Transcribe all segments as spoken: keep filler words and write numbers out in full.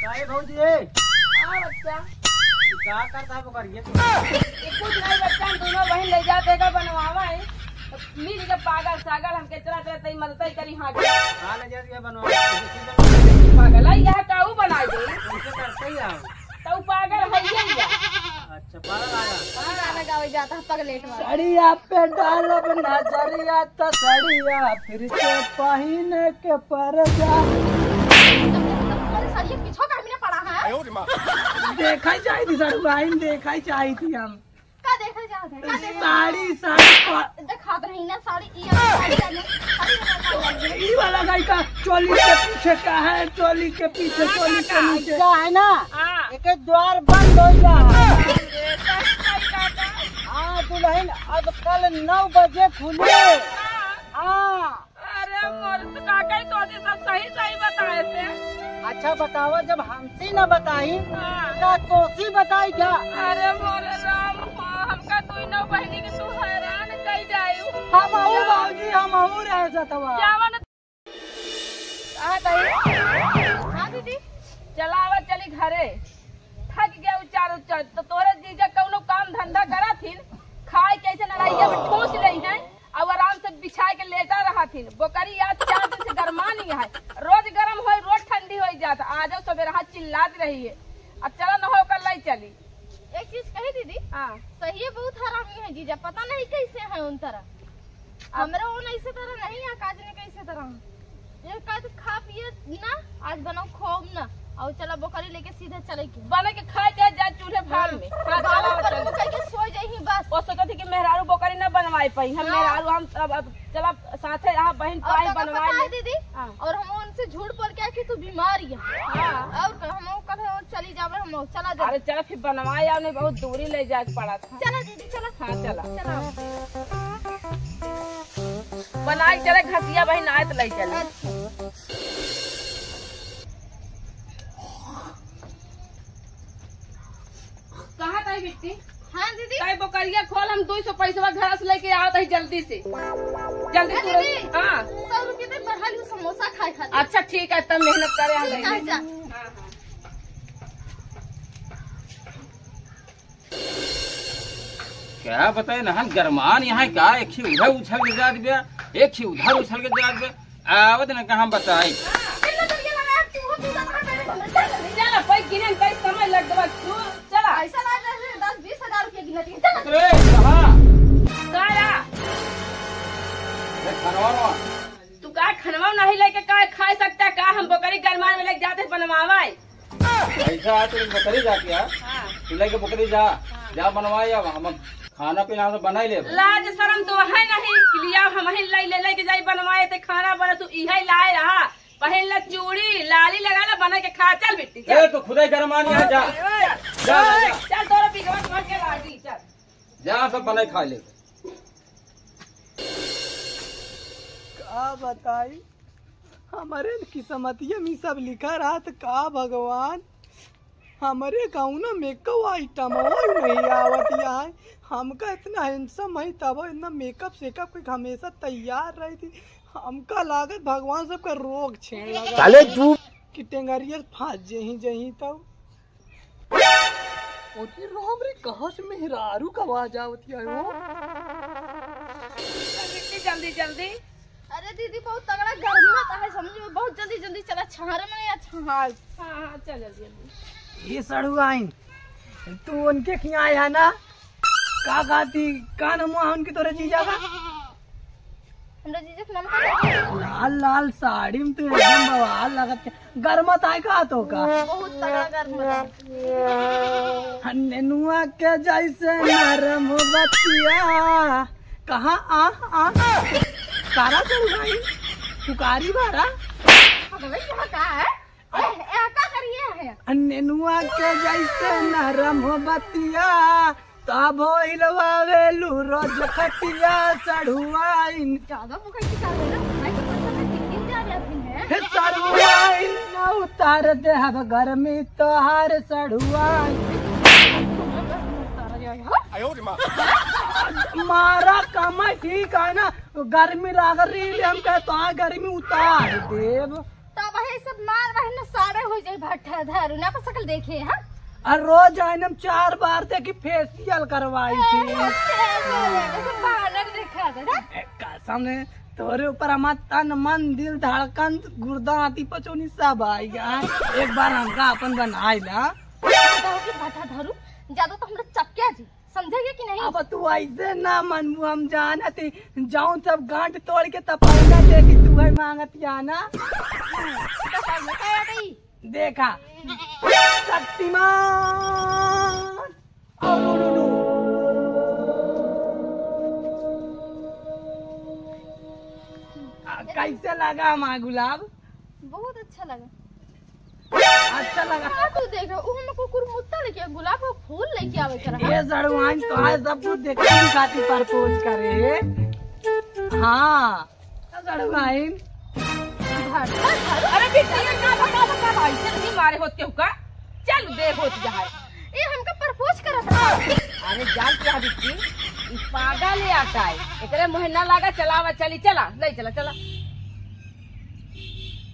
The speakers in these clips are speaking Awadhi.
काहे भौजी? हाँ बच्चा। ई का करता है वो करिए तू? ये कुछ नहीं बच्चा, हम दोनों बहिन ले जाते का बनवावा है। तो मिल के पागल सागल हमके इतना देते ही मदद ही करी हाँ के। हाँ, ले जा दिया बनवावा। पागल है, यह काऊ बनाई दे। उनसे करते ही आओ। तो पागल है ये या। अच्छा, पागल आया। कौन गाना गावे जाता है पगलेट वाला? सड़िया पे डालब नजरिया तो सड़िया फिर से पहिने के पर जा। अरे सड़िया पीछो का हमने पड़ा है। देखा ही चाहिए थी सड़ुआइन, देखा ही चाहिए थी हम। का देखा जात है? का देखा? साड़ी, साड़ी पा- दिखात रही ना साड़ी, ई साड़ी का नहीं, साड़ी वाला का नहीं। ई वाला गाय का चोली के पीछे का है, चोली के पीछे, चोली के नीचे। ऐसा है ना, हाँ। एक द्वार बंद हो जा। अरे, सही कही काका। हाँ, दुल्हन अब कल नौ बजे खुले। हाँ। हाँ। अरे मोर तो काका ही तो जी सब सही सही बताए थे। अच्छा बतावा, जब हमसे न बताई, हाँ। का तोसी बताई क्या? अरे मोरे राम, हाँ, हमका दुइनो बहिनी के तू हैरान कई जायू। हम आऊ बाबूजी, हम आऊ रहे सतवा। क्या मन? कहा ताई? हाँ दीदी। चला आवा चली घरे। थक गया उ चारों चर। तो तोरे जीजा कौनो काम धंधा करत हिन, खाए कैसे लड़ाइया में ठूस लेई हैं। अब आराम से बिछाए के लेटा रहत हिन। बोकरी आज चार दिन से गरमानी है, रोज गरम होई, रोज ठंडी होई जात। आज सबेरहा चिल्लात रही है। अब चला न हो कर लाई चली। एक चीज कही दीदी, हाँ। सही है, बहुत हरामी है जीजा, पता नहीं कैसे है उन तरह। अब हमरा ओन ऐसे तरह नहीं है, काज ने कैसे तरह। ये काज खा पिए ना, आज बनाओ खूब ना, और चला बोकरी लेके सीधे चले के। बने के खाए जाए, जाए चूल्हे फाड़ में। हाँ, चला, बाबू पर चला। मुँह करके सो जाई बस। वो सोचत थी कि मेहरारू बोकरी ना बनवाए पाई। हम हाँ। मेहरारू हम अब, अब चला साथे रहा बहिन और पाई तो बनवाए पता है ले। दीदी, हाँ। और हम उनसे झूठ बोल के आए कि तू बीमार है। हाँ। और हम कल चली जावे हम लोग, चला जा। अरे चला फिर बनवाए आओ, नहीं बहुत दूरी ले जाए के पड़ा था। चला दीदी, चला। हाँ, चला। चला। बनाई चले घसिया बहिन, आए त लई चले। अच्छा। कहाँ ताई बिट्टी? हाँ दीदी। ताई बोकरिया खोल, हम दो सौ पैसवा घर से लेके आवत ही जल्दी से। जल्दी हाँ तू दीदी। हाँ। सौ रुपये तक बढ़ा लियो समोसा खाए खातिर। अच्छा ठीक है, तब मेहनत करे हम ठीक है, लेंगे। जा। हाँ, हाँ। क्या बताए नहन गरमान यहाँ का, एक ही उधर उछल के जात बिया, एक ही उधर उछल के जात बिया। आवत न कहाँ बताई। चला, कोई गिनन कई समय लग गवा। तू चला। ऐसा लग रहा है दस बीस हजार रुपया गिनत है। चला। अरे, कहाँ? का या? अरे, खनवा नवा। तू का खनवा नहीं लेके का खा सकता का? हम बोकरी गरमान में लेके जाते बनवावा है। ऐसा है, तू बकरी जाती है, हाँ। तू लेके बकरी जा, हाँ। जा बनवाए, अब हम खाना पीना हम बना ही लेब। लाज शरम तो है नहीं, कि लिया हम ही लाई ले लेके जाई बनवाए, ते खाना बना तू इहे लाए रहा, पहन ला चूड़ी, लाली लगा ला, बना के खा, चल बिट्टी, चल। ए, तू खुदे गरमान यहाँ जा। चल, जा, जा, जा। चल, तोरा बिगड़त भर के लागी, चल। जा, सब बनाई खा ले। का बताई, हमरे किस्मतिया में सब लिखा रहत का भगवान, हमरे कौनो मेकअप आइटम नहीं आवत है। हमका इतना हैंडसम है, तब इतना मेकअप सेकअप के हमेशा तैयार रही थी। हमका लागत भगवान सबका रोग छेड़ लगा साले तू। कि टेंगरिया फांस जही जही तब। अरे राम रे, कहाँ से मेहरारू का आवाज आवत है हो? जल्दी, जल्दी। अरे दीदी, बहुत तगड़ा गर्मी होता है, समझ में, बहुत जल्दी, जल्दी चला, छहारे में या छहार। हाँ, हाँ, चल जल्दी, जल्दी। ये सड़ुआइन, तू उनके खिया आया ना? का खाती, का नाम हुआ उनके तोरे जीजा का? हमरा जीजा के नाम का? लाल लाल साड़ी में तू एकदम बवाल लगत है। गरमत आए का तो का? बहुत तगड़ा गरमत आए। नेनुआ के जैसे नरम हो बतिया। कहाँ आ, आ? तारा चल गई। पुकारी बारा। अरे भाई, यहाँ का है? ए, ए, का करिए है? नेनुआ के जैसे नरम हो बतिया। तब हिलवावेलू रोज खटिया सढ़ुआइन। ज्यादा मुखर की कर रहे ना, भाई के पत्थर में गिर गिर जा रहे हैं। हे सढ़ुआइन, ना उतार देहब गर्मी तोहार सढ़ुआइन। मारा कमाई ठीक है ना, गर्मी लाग रही है, हम कहे तो गर्मी उतार देब। तब ये सब मार बहन न सारे हो जाए भट्टा धरू ना पर सकल देखे, हाँ? अरे रोज आइन हम चार बार देखी फेशियल करवाई थी। ए, भट्टा धरू, जैसे बानर देखा था, हाँ? ए, कसम है, तोरे ऊपर हमार तन, मन, दिल, धड़कन, गुर्दा, आंती, पचौनी सब आई गा। एक बार हमका अपन बनाई ला। बताओ कि भट्टा धरू, ज्यादा तो हमरा चपकिया जी, समझे गए कि नहीं? अब तू ऐसे ना मनबू, हम जानत ही, जाऊं सब गांठ तोड़ के तपौना दे कि तू है मांगत या ना। तो सब में क्या आ गई? देखा, शक्तिमान और उडुडू। आ, कैसे लगा माँ गुलाब? बहुत अच्छा लगा। अच्छा लगा। का तू देख रहा, उ हमको कुकुर मुत्ता लेके, गुलाब का फूल लेके आवे के रहा। ये जड़वाइन तो आज सब कुछ देखने खातिर प्रपोज करे। हाँ, जड़वाइन। अरे बिट्टी, ये का बता, बता भाई, से नहीं मारे होत केहू का? चल दे होत जहाज। ये हमका प्रपोज करत रहा। अरे जान क्या बिट्टी, ई पागल है आता है, एकरे मोहे ना लागा, चलावा चली, चला, ले चला, चला।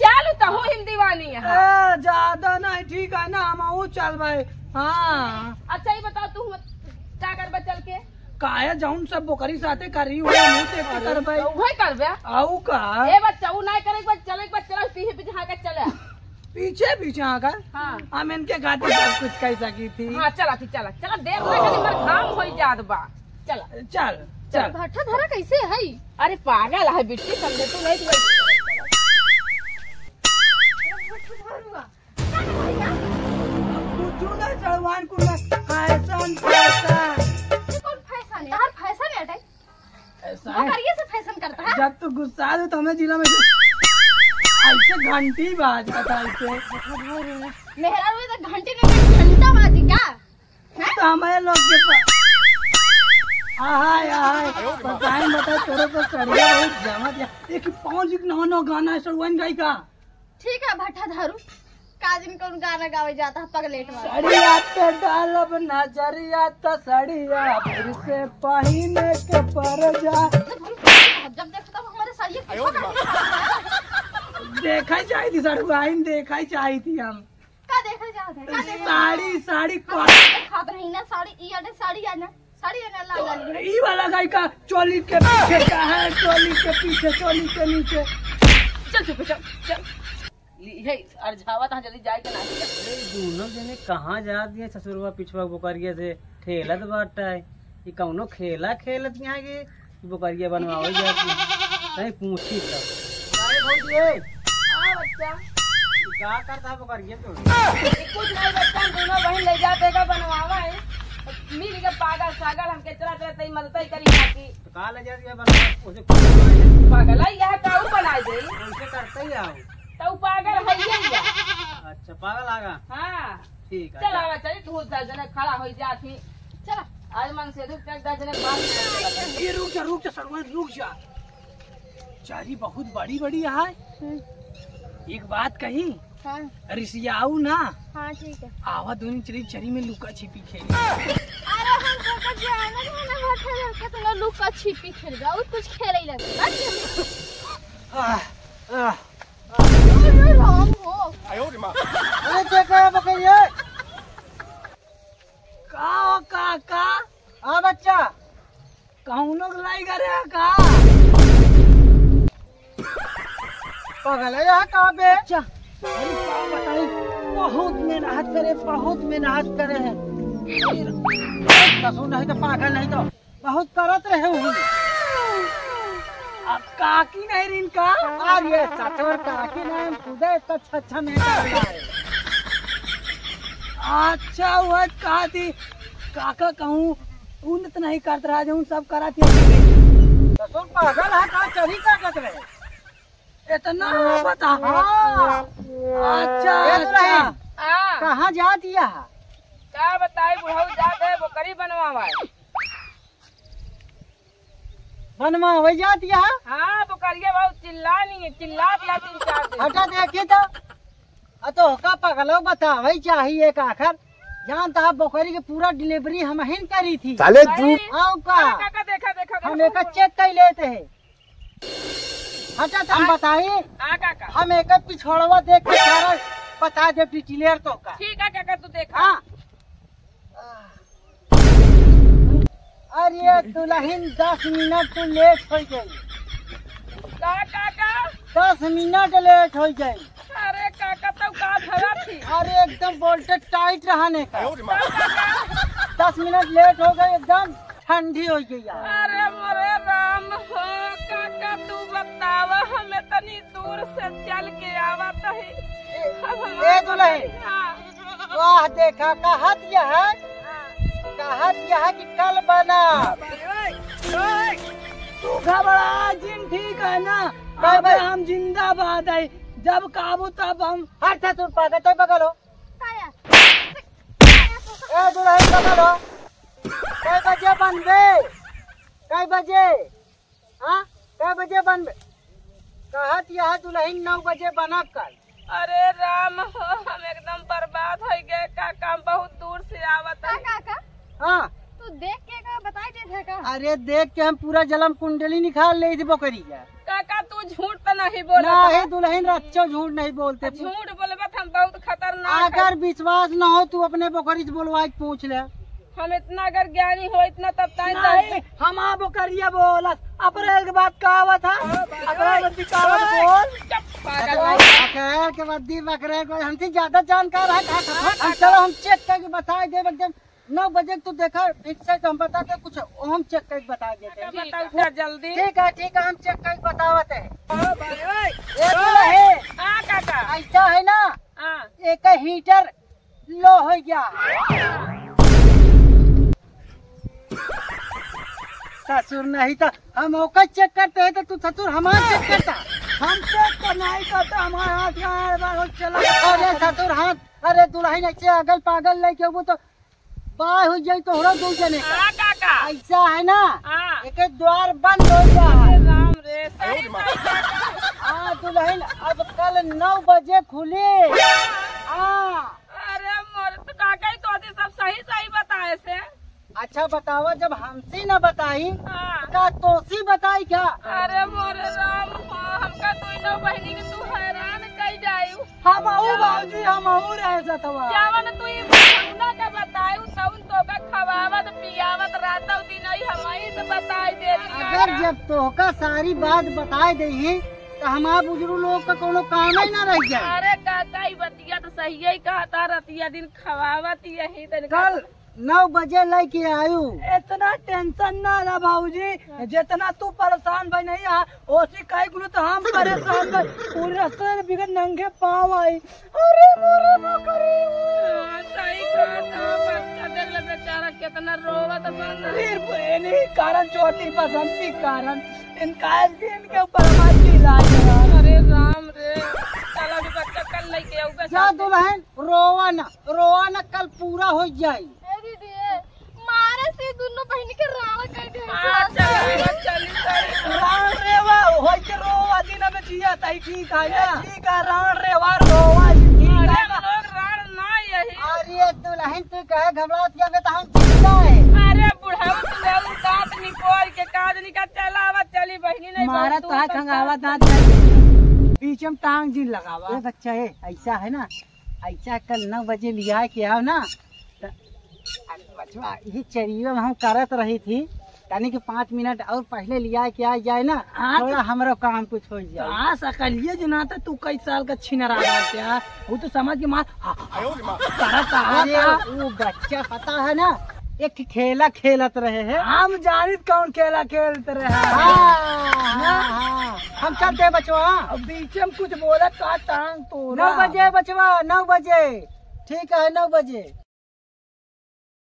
चल, तहु हिम दीवानी है। ए, ज्यादा नहीं, ठीक है ना, हम ऊ चल भाई। हाँ। अच्छा, ये बताओ, तू मत, का करबा चल के? काहे जौन सब बोकरी साथे करी हुआ, मुँह देख के करबे। तो उहे करबे। आऊ का? ए बच्चा, ऊ नहीं करे, एक बार चल, एक बार चल, पीछे पीछे हाँ के चले। पीछे पीछे हाँ का? हाँ। हम इनके खातिर सब कुछ कह सकी थी। हाँ, चला थी, चला, चला, देख ले, कहीं मर घाम होई जात बा। चला। चल, चल। भट्टा धरा कैसे है? अरे पागल है बिट्टी, समझे तू नहीं, तू कुछ ना चढ़वान कुल फैशन, फैशन। ये कौन फैशन है? यार फैशन है अटै? ऐसा वो है। करिए से फैशन करता है। जब तू गुस्सा दे तो हमें जिला में से ऐसे घंटी बाज बता इसे। मेहरा हुए तो घंटी नहीं, घंटा बाजी का? तो हमारे लोग के पास आहाय, आहाय, बताएं, बताएं, तोरे को सड़िया बहुत जमा दिया। एक पाँच एक नौ नौ गाना है, सड़ुआइन गाई का? ठीक है, भट्टा धरू, का दिन कौन गाना गावे जाता है, पगलेट वाला? सड़िया पे डालब नजरिया, तो सड़िया फिर से पहिने के पर जा। जब देखो तब हमारे सड़िया के देखा चाहिए थी, सड़ुआइन देखा चाहिए थी हम। का देखल जात है? का देखल साड़ी, साड़ी कौन? खात रही ना साड़ी, ई आने साड़ी आने, साड़ी आने ला, ला ली। ई वाला गाय का चोली के पीछे का है, चोली के पीछे, चोली के नीचे। चल चुप, चल, चल। ली, हे, अरझावा तहाँ जल्दी जाए के नाही। अरे, दोनों जने कहाँ जात गए ससुरवा पिछवा बोकरिया से ठेलत बाटा है? ई कौनो खेला खेलत यहाँ के? बोकरिया बनवावल जात है। कहीं पूछी तब। अरे भौजी, ए। हाँ बच्चा। ई का करता है बोकरिया तो? ई कुछ नहीं बच्चा, हम दोनों बहन ले जाते का बनवावा है। मिल के पागल सागल हमके चला चला तई मदद ही करी बाकी। तो का ले जाती है बनवा? उसे पागल है, यह काऊ बनाए दे। उसे करते ही आओ। तो पागल है ये या। अच्छा, पागल आगा। हाँ। ठीक है, चल, जा। आवा, चली, तू दस जने खड़ा होई जात ही। चल, आज मन से रुक, दस जने बात नहीं करते। ये रुक जा, रुक जा, सरवन, रुक जा। चारी बहुत बड़ी बड़ी है। हम्म। एक बात कही, हाँ। रिसियाऊ ना। हाँ, ठीक है। आवा, दोनों चली चरी में लुका छिपी खेली। अरे, हम तो जानत है ना, भट्टा लड़का तो ना लुका छिपी खेलबे, और कुछ खेले ही लगे। बस। आह, आह। अरे राम हो। अरे देखा है बकरिया। का हो काका? हाँ बच्चा। कौनो के लाई करे है का? पागल है यहाँ का बे? बच्चा, अरे का बताई, बहुत मेहनत करे, बहुत मेहनत करे है। कसू नहीं तो पागल नहीं तो बहुत करत रहे हूँ। अब काकी नहीं रिन का? अरे ससुर काकी नहीं, हम खुदे इतना अच्छा अच्छा नहीं करता है। अच्छा हुआ कहा थी, काका कहूँ उन्नत नहीं करत रहा, जो सब करा थी। ससुर पागल है, का चरी का कत रहे? इतना बता। हाँ। अच्छा, ये तो अच्छा। नहीं। हाँ। कहाँ जात या? का बताई, बुढ़ऊ जात है, बोकरी बनवावा है। बनवावे जात या? हाँ, बोकरिया बहुत चिल्ला नहीं है, चिल्ला दिया तीन चार दिन। हटा देखी तो। आ तो का पगलो बतावे चाहिए एक आखर। जानता है बोकरी की पूरा डिलीवरी हम ही करी थी। साले भाई, तू आओ का? अरे काका, देखा, देखा, हम देखा। एक चेक कर लेते हैं। हटा, हम हाँ। बताई। हाँ, काका। हम एक पिछोड़वा देख के सारा बता दे डिटेलर तो का। ठीक है, काका, तू देखा। हाँ। अरे दुलहिन, दस मिनट तू लेट होइ गई। का, काका? दस मिनट लेट होइ गई। अरे काका, तब का भवा थी? अरे एकदम बोल्ट टाइट रहने का। तब काका? दस मिनट लेट होइ गई, एकदम ठंडी होइ गई यार। अरे मोरे राम हो, काका तू बतावा, हमें तनी दूर से चल के आवत है। ए, अब हम ए दुलहिन, हाँ। वाह, देखा, कहत यह है, हाँ। कहत यह है कि कल बना। तू घबरा जिन, ठीक है ना? बाय, अबे बाय। हम जिंदाबाद है, जब काबू तब हम। हट, हट, तू पागल, तू बगल हो। काया? ए, दुलहिन बगल हो। कै बजे बनबे? कै बजे? हाँ, कै बजे बनबे? कहत यह दुलहिन नौ बजे बनब कल। अरे राम हो, हम एकदम बर्बाद होइ गए। काका, हम बहुत दूर से आवत का है। काका? हाँ। तू देख के का बताई देत है का? अरे देख के हम पूरा जलम कुंडली निकाल लेइत बोकरी का। काका, तू झूठ तो नहीं बोलत नहीं है। दुलहिन, रच्चो झूठ नहीं बोलते। झूठ बोलबे त हम बहुत खतरनाक है। अगर विश्वास न हो, तू अपने बोकरी से बोलवा के पूछ ले। हम इतना अगर ज्ञानी होइत ना, तब ताई नहीं, जानते। हम आप करिए बोलस। अप्रैल के बाद का आवत है? अप्रैल के बाद का आवत, बोल। चुप, पागल है। अप्रैल के बाद दी बकरे को हमसे ज्यादा जानकार है। हम चलो, हम चेक करके बताई देब एकदम। नौ बजे तू देखा, ठीक से तो हम बता दे कुछ, हम चेक करके बताई देते हैं। बताओ क्या जल्दी? ठीक है, ठीक है, हम चेक करके बतावत है। ए, बोला है। हाँ, काका। ऐसा है ना? हाँ। एक हीटर लो हो गया। ससुर नहीं तो हम ओकर चेक करते हैं तो तू ससुर हमार चेक करता। हम चेक तो नहीं करते, हमारे हाथ में आए बार हो चला। अरे ससुर हाथ, अरे दुलहिन ऐसे अगल पागल लेके वो तो बाय हो जाई तोहरा दो जने का। हाँ, काका। ऐसा है ना? हाँ। एक द्वार बंद हो गया है। अरे राम रे, सही बात है। हाँ, दुलहिन अब कल नौ बजे खुली। हाँ। अरे मोर तो काका ही तो अभी सब सही सही बताए से। अच्छा बतावा, जब हमसे न बताई, हाँ। का तोसी बताई क्या? अरे मोरे राम, हाँ, हमका तू नौ बहिनी के तू हैरान कई जायू। हमहू बाबूजी, हमहू रहे सतवा। जावन तू ई बहिना के बतायू, तउन तोका खवावत, पियावत, रातौ दिन आई हमही से बताई देती अगर काका। जब तोहका सारी बात बताई देही, त हमार बुजुर्ग लोग का कोनो काम ही ना रह जाए। अरे काका, ई बतिया त सही ही कहता, रतिया दिन खवावत यही दिन कल नौ बजे लेके आयू। इतना टेंशन ना ला बाबूजी, जितना तू परेशान भई नहीं है, ओसी कई गुना तो हम परेशान भई। पूरे रास्ते में बिगड़ नंगे पाँव आई। अरे मोरे बकरी। हाँ, सही बात है, बच्चा देख ले बेचारा कितना रोवत बा। फिर इन्हीं कारण चोटी बसंती कारण इनका इनके ऊपर हमारी लाज है। अरे राम रे, चला भी बच्चा कल लेके आऊंगा जा साथ में। दुलहिन, रोवा ना, रोवा ना, कल पूरा हो जाई। ए दीदी, ए, मारे से दुनो बहिनी के रावण कर दे। हाँ, चली, चली, चली। रावण रेवा, होई के रोवा दिन में जिया ताई ठीक है ना? ठीक है, रावण रेवा, रोवा, ठीक है अरे ना? लोग रावण ना यही। अरे दुलहिन, तू कहे घबरात या बे, तो हम जिंदा है। अरे बुढ़ाऊ, तू लोग दांत निकाल के काज निकाल, चला आवा, चली बहिनी नहीं मारा बहुत तो दूर है तक खंगावा का दांत। बीच में टांग जिन लगावा। ए बच्चा, ए, ऐसा है ना, ऐसा कल नौ बजे लिया के आओ ना, त-, अरे बचवा, ये चरियो में हम करत रही थी, तनी के पाँच मिनट और पहले लिया के आ जाए ना, हाँ, थोड़ा तो हमरो काम कुछ हो जाए। हाँ, सकलिए जो ना था, तू कई साल का छिनरा रहा क्या? वो तो समझ के मार, हाँ, हाँ, हाँ, करत रहा अरे, था। वो बच्चा पता है ना, एक ठे खेला खेलत रहे हैं। हम जानित कौन खेला खेलत रहे हैं। हाँ, हाँ, हाँ। हम चलते हैं बचवा। अब बीच में कुछ बोला का टांग तोड़ा। नौ बजे बचवा, नौ बजे। ठीक है, नौ बजे।